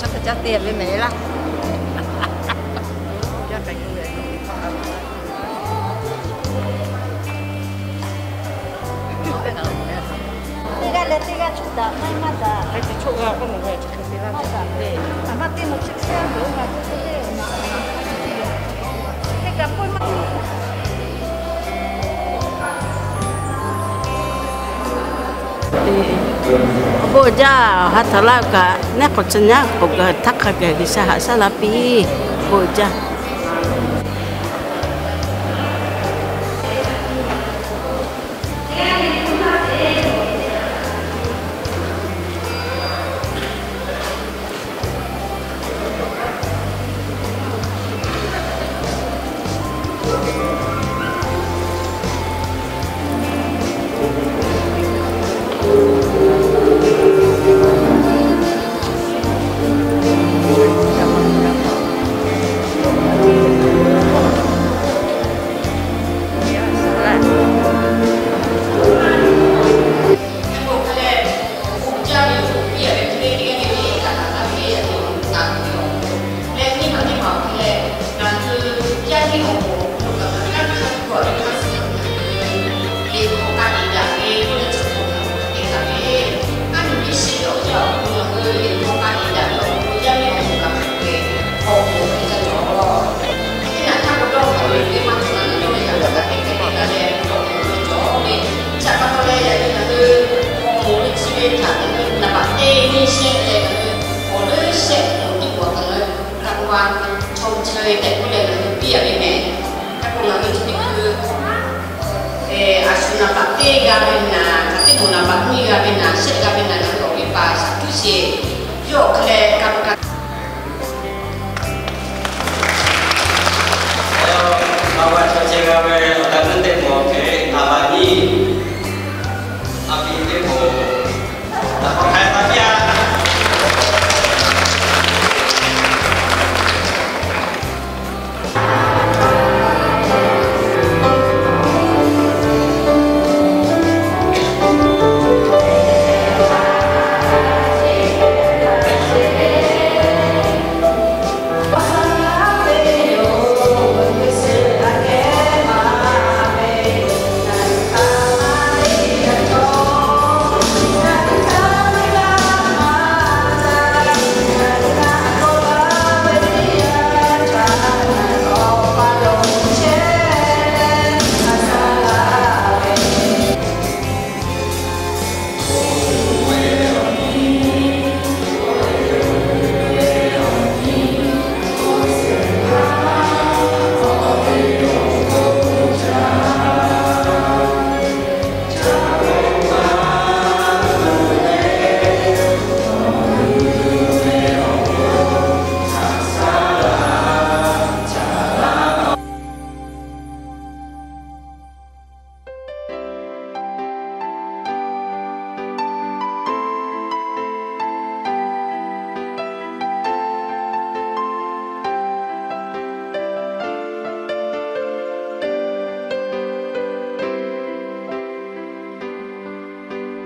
Chaw hk'e caˇ te ve mehˍ laˇ. Teˇ g'aˇ leh teˇ g'aˇ choˆ daꞈ maˇ maˇ daꞈ. Maˇ daꞈ ve. Aˬ maˇ teˇ maˬ chi hk'e te laˇ. Bon jaˇ, ha htaꞈ laˇ kaꞈ, neˉ k'awꞈ chi nyaˇ k'awꞈ gaˬ htaˇ hk'a gaˬ G'uiˬsha haꞈ shaˉ la piˇ. Bon jaˇ. Aˬ shu naˍ baꞈ teˇ g'a ve naˍ, teˇ moˍ naˍ baꞈ nyiˇ g'a ve naˍ, shehˆ g'a ve naˍ, ngaˬ hui awˬ viˉ paˍ shaˍ tuˉ sheˍ. Yawˇ awˬ hk'e leh ka ka. Aˬ, a va chaw ceh g'a ve awˬ ka nuˇ teˇ moˍ awˬ hk'e naˍ baꞈ nyiˇ, a piˇ teˇ moˍ, naˍ baꞈ hk'a taˇ piˇ a.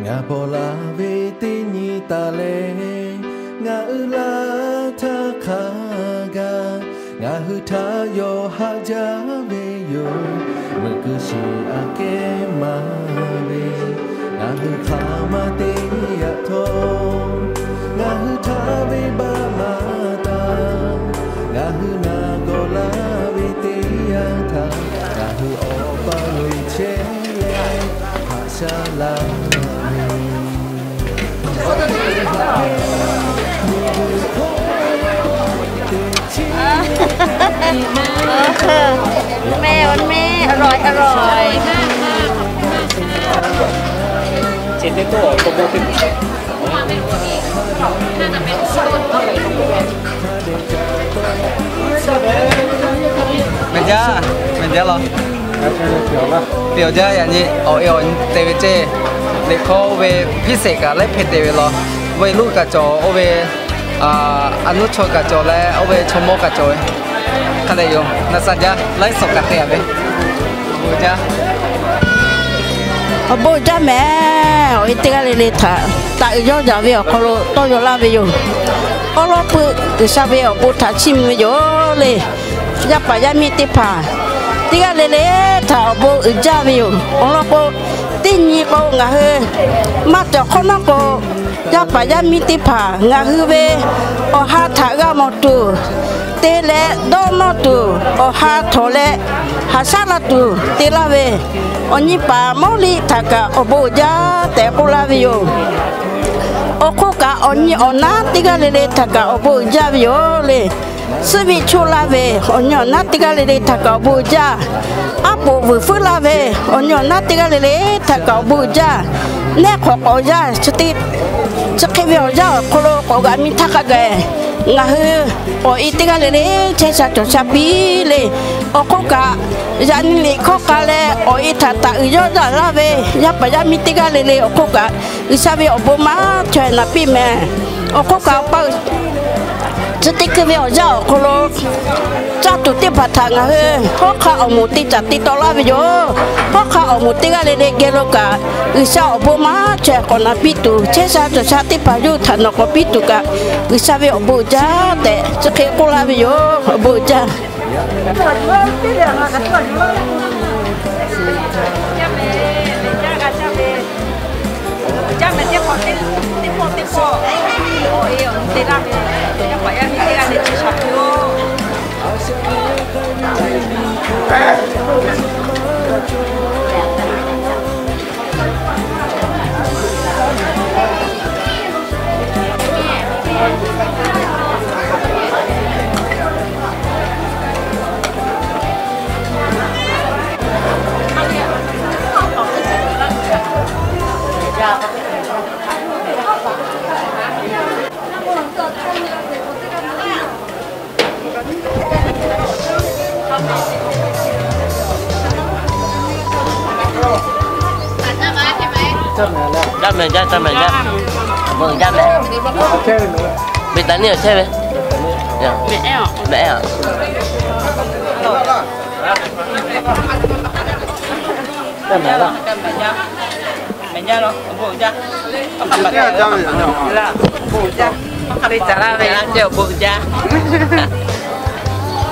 Ngaˬ paw la ve teˇ nyi taˍ leh, ngaˬ uiˍ la htaˇ hk'a gaˬ, ngaˬ hui htaꞈ yawˇ haꞈ jaˇ ve yoˬ. Veuꞈ kuiˬ shiˍ aꞈ kehˉ maˍ ve, ngaˬ hui hk'aˬ ma te yaꞈ htawˇ, ngaˬ hui htaꞈ venˇbaˆ maˍ taˍ. Ngaˬ hui naˬ gawˬ la ve teˇ yanˇ htaꞈ, ngaˬ hui awˬ pa lo chehˇ leh haꞈ shaˉ laˇ ve. แม่วันแม่ อร่อย อร่อย เสร็จแล้วก็กระบอกเป็น Meh jaˇ, meh jaˇ law. Peuˬ jaˇ yaꞈ nyi awˬ e awˬ te ve ceˇ. Liꞈ hkawˇ oˇ ve พิเศษ kaꞈ laiˉ hpeˇ te ve law. Veuꞈ luˇ kaꞈ cawˬ, oˇ ve a nuˇ chaw kaꞈ cawˬ leh, oˇ ve chaw mawˇ kaꞈ cawˬ ve. Hk'a dehꞈ yoˬ. Naˍ saˍ jaˇ laiˉ suhˍ kaꞈ te a ve. Awˬ bon jaˇ mehˍ. Awˬ e teˇ g'aˇ le le htaꞈ taꞈ uiˍ yawˇ yaꞈ ve awˬ hk'aw lo tawˇ yaw laˇ ve yoˬ. Awˉ lawˉ peuˇ G'uiˬsha ve awˬ bon htaꞈ chiˇ mvuh ve yoˬ le. Yaˇ paˍ yaˇ miˇ teˇ hpaˍ teˇ g'aˇ le le htaꞈ awˬ bon uiˍ jaˇ ve yoˬ. Awˬ lawn k'o, teˇ nyi k'o ngaˬ hui maˇ cawˬ hk'awꞈ nawˉ k'o, yaˇ paˍ yaˇ miˇ teˇ hpaˍ ngaˬ hui ve awˬ ha htaꞈ g'a mawˬ tuˬ te leh dawˇ nawˇ tuˬ, awˬ ha htawnˍ leh haꞈ shaˉ la tuˬ te laˇ ve, awˬ nyi paˍ Mawˇliˆ htaꞈ kaꞈ awˬ bon uiˍ jaˇ tehꞈ k'oˆ laˇ ve yoˬ. Awˬ hk'oˆ kaꞈ awˬ nyi awˬ naˉ teˇ g'aˇ le le htaꞈ kaꞈ awˬ bon uiˍ jaˇ ve yoˬ le. Suhˉ viˆ choˆ laˇ ve awˬ nyi awˬ naˉ teˇ g'aˇ le le htaꞈ kaꞈ awˬ bon uiˍ jaˇ. Aˉ poꞈ vuiˬ fuiˉ laˇ ve awˬ nyi awˬ naˉ teˇ g'aˇ le le htaꞈ kaꞈ awˬ bon uiˍ jaˇ. Neˇ hk'awꞈ k'awꞈ yaˇ chi hk'e ve awˬ yanˇ awˬ hk'aw lo k'awꞈ g'aꞈ mi htaˇ hk'a gaˬ, ngaˬ hui k'awꞈ e teˇ g'aˇ le le chehˇ sha cawˬ sha piˇ le. Awˬ hk'oˆ kaꞈ, yaꞈ nyi liꞈ hkawˇ k'a leh awˬ e htaꞈ taˍ uiˍ yawˇ daꞈ laˇ ve yaˇ paˍ yaˇ miˇ teˇ g'aˇ le le awˬ hk'oˆ kaꞈ, G'uiˬsha ve awˬ bon maˇ chaweh naˍ piˇ mehˍ. Awˬ hk'oˆ kaꞈ, awˬ pa chi teˇ hkui ve awˬ yanˇ awˬ hk'aw lo caˇ tuˬ teˇ hpaˍ htaꞈ ngaˬ hui hawˉ hk'aˇ awˬ moˍ te caˍ te taw laˇ ve yoˬ. Hawˉ hk'aˇ awˬ moˍ teˇ g'aˇ le le geh lo kaꞈ, G'uiˬsha awˬ bon maˇ chaweh k'awꞈ naˍ piˇ tuˬ, chehˇ sha cawˬ sha teˇ hpaˍ yawˇ hui htaꞈ nawˬ k'awꞈ piˇ tuˬ kaꞈ, G'uiˬsha ve awˬ bon uiˍ jaˇ tehꞈ chi hk'e k'oˆ laˇ ve yoˬ. Awˬ bon uiˍ jaˇ. Jaˇ mehˍ jaˇ, jaˇ mehˍ jaˇ. Meuꞈ jaˇ mehˍ. Beˍtaˍniˆ awˬ chehˇ ve. Mehˍ ehˉ a.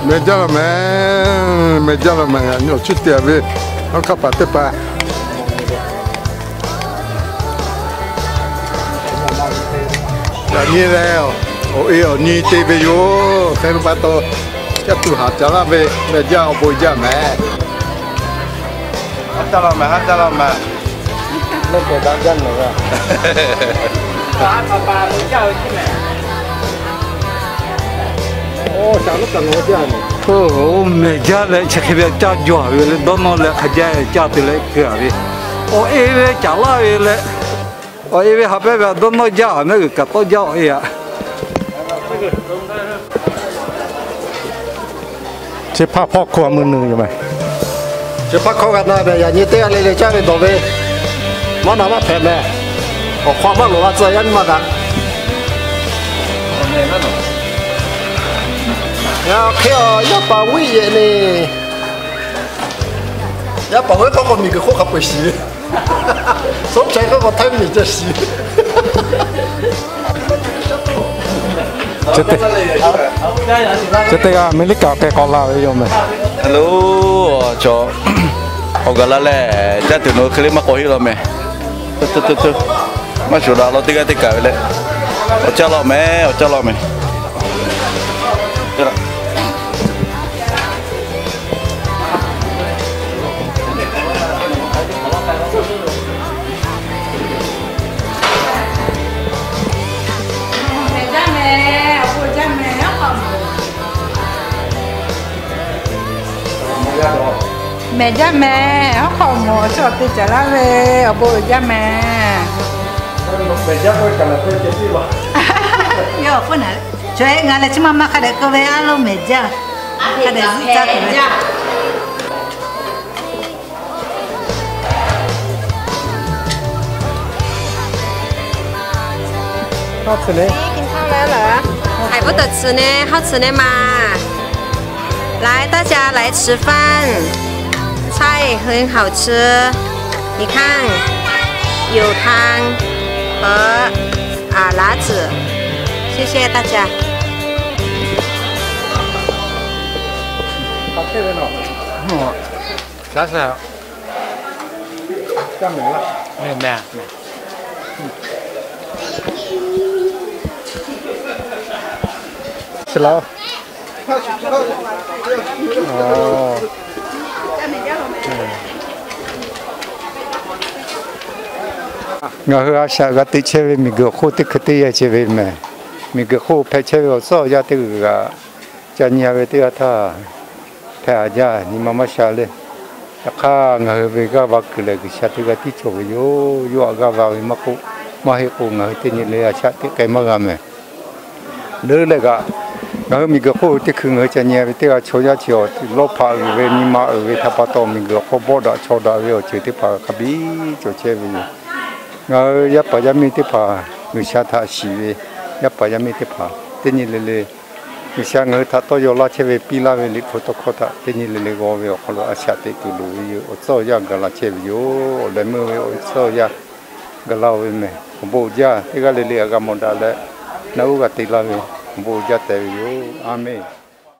Mehˍ jaˇ la mehˍ, mehˍ jaˇ la mehˍ, nyi awˬ cuˇ te ve, awˬ hk'aˇ paˍ teˇ hpaˍ. Yaꞈ nyi lehˬ, awˬ e awˬ nyi te ve yoˬ. Hk'e ve pa taw, caˇ tuˬ haꞈ ca laˇ ve, mehˍ jaˇ awˬ bon jaˇ mehˍ. Haˉ caˇ la mehˍ, haˉ caˇ la mehˍ. Mehˍ jaˇ mehˍ. Oˇ, mehˍ jaˇ leh chi hk'e ve caˇ jaw ve le, dawˇ nawˇ leh hk'a jaˇ caˇ te leh keu a ve. Awˬ e ve caˍ laˇ ve leh, awˬ e ve haꞈ pehnˇ ve dawˇ nawˇ jaˇ a mehˍ, g'uiˬ kaꞈ tawˇ jaˇ awˬ e a. Chi hpaˇ hpawˇ hkawˇ mui nuˬ yoˬ mehˍ. Chi hpaˇ hkawˇ g'a na mehˍ, yaꞈ nyi teˇ g'aˇ le le caˇ ve dawˬ ve, maˇ na maˇ hpehꞈ mehˍ. Awˬ hk'aw maˇ loˍ la tcuh yaˇ nyi ma kaꞈ. Ngaˬ hk'e a, yaˇ paˍ Viˆ yehˬ le. Yaˇ paˍ Viˆ k'oˆ k'o miˬguiˬ hk'oˆ hk'a peu-eˬ shiˍ ve. Soˉ chai k'oˆ k'o Htaiˇ miˬ ca shiˍ ve. Chi teˇ g'aˇ Aˍmeˍriˆkaˍ awˬ hk'e k'awꞈ la ve yoˬ mehˍ. Hello, chaw, awˬ gaˬ la leh, caˇ tuˬ nawˬ hk'e le maˇ k'awꞈ heˆ la mehˍ. Maˇ shuˍ daꞈ la teˇ g'aˇ teˇ kaˬ ve leh, awˬ caˇ la mehˍ, awˬ caˇ la mehˍ. Mehˍ jaˇ mehˍ, hawˉ hk'aw moˍ awˬ chi awˬ te caˍ laˇ ve, awˬ bon uiˍ jaˇ mehˍ. Yawˇ awˬ hpfuhˇ naˍ, chaw ehˉ ngaˬ leh chi ma ma hk'a dehꞈ keu ve a lo mehˍ jaˇ. Hk'a dehꞈ zuhˆ caˇ tuˬ ve. Haiˬ vuˉ tawˬ tcuh ne, hawˉ tcuh ne ma. 来，大家来吃饭，菜很好吃。你看，有汤和啊辣子，谢谢。Sheh taˇ caˇ. Ngaˬ hui a shaꞈ g'a teꞈ chehˇ ve miˬguiˬ awˬ hk'oˆ teˇ hkui teˇ yanˇ ceh ve mehˬ. Miˬguiˬ hk'oˆ hpehꞈ chehˇ ve awˬ tcuhˉ awˬ yaˇ teˇ g'uiˬ g'aꞈ ca nyi-a ve teˇ g'aˇ htaˇ, hpehꞈ-a jaˇ nyi ma maˇ sha le. Yaꞈ hk'aˇ, ngaˬ hui ve g'aˇ va kuiˬ lehˬ, G'uiˬsha teˇ g'aˇ tiˉ cawˬ ve yoˬ. Yawˇ htaꞈ g'aˇ va ve maˇ k'oˆ, maˇ heˆ k'o, ngaˬ hui teˇ nyi le a shaꞈ teꞈ k'ai maˇ g'a mehˬ. Leuˉ leh kaꞈ, ngaˬ hui miˬguiˬ hk'oˆ teˇ hkui ngaˬ hui ca nyi-a ve teˇ g'aˇ chaw yaˇ chi awˬ lawˇ hpaꞈ uiˍ ve nyi ma uiˍ ve htaꞈ pa taw, miˬguiˬ awˬ hk'aw bawˆ daꞈ chaw daꞈ ve awˬ ceuˬ teˇ hpaˍ hk'a biˇ cawˬ chehˇ ve yoˬ. Ngaˬ hui yaˇ paˍ yaˇ miˇ teˇ hpaˍ G'uiˬsha htaꞈ shiˍ ve, yaˇ paˍ yaˇ miˇ teˇ hpaˍ teˇ nyi le le G'uiˬsha ngaˬ hui htaꞈ tawˇ yaw laˇ chehˇ ve piˇ laˇ ve Liꞈ hpu tawˇ hkawˇ htaꞈ teˇ nyi le le g'aw ve awˬ hk'aw lo a shaꞈ teꞈ tuˬ loˍ ve yoˬ. Awˬ tcuhˉ awˬ yaˇ gaˬ la chehˇ ve yoˬ. Awˬ leh meuˇ ve awˬ tcuhˉ awˬ yaˇ gaˬ la-o ve mehˬ. Awˬ bon uiˍ jaˇ teˇ g'aˇ le le a g'a mawˬ daꞈ leh, na uˉ g'a te laˇ ve awˬ bon uiˍ jaˇ tehꞈ ve yoˬ. A menˬ.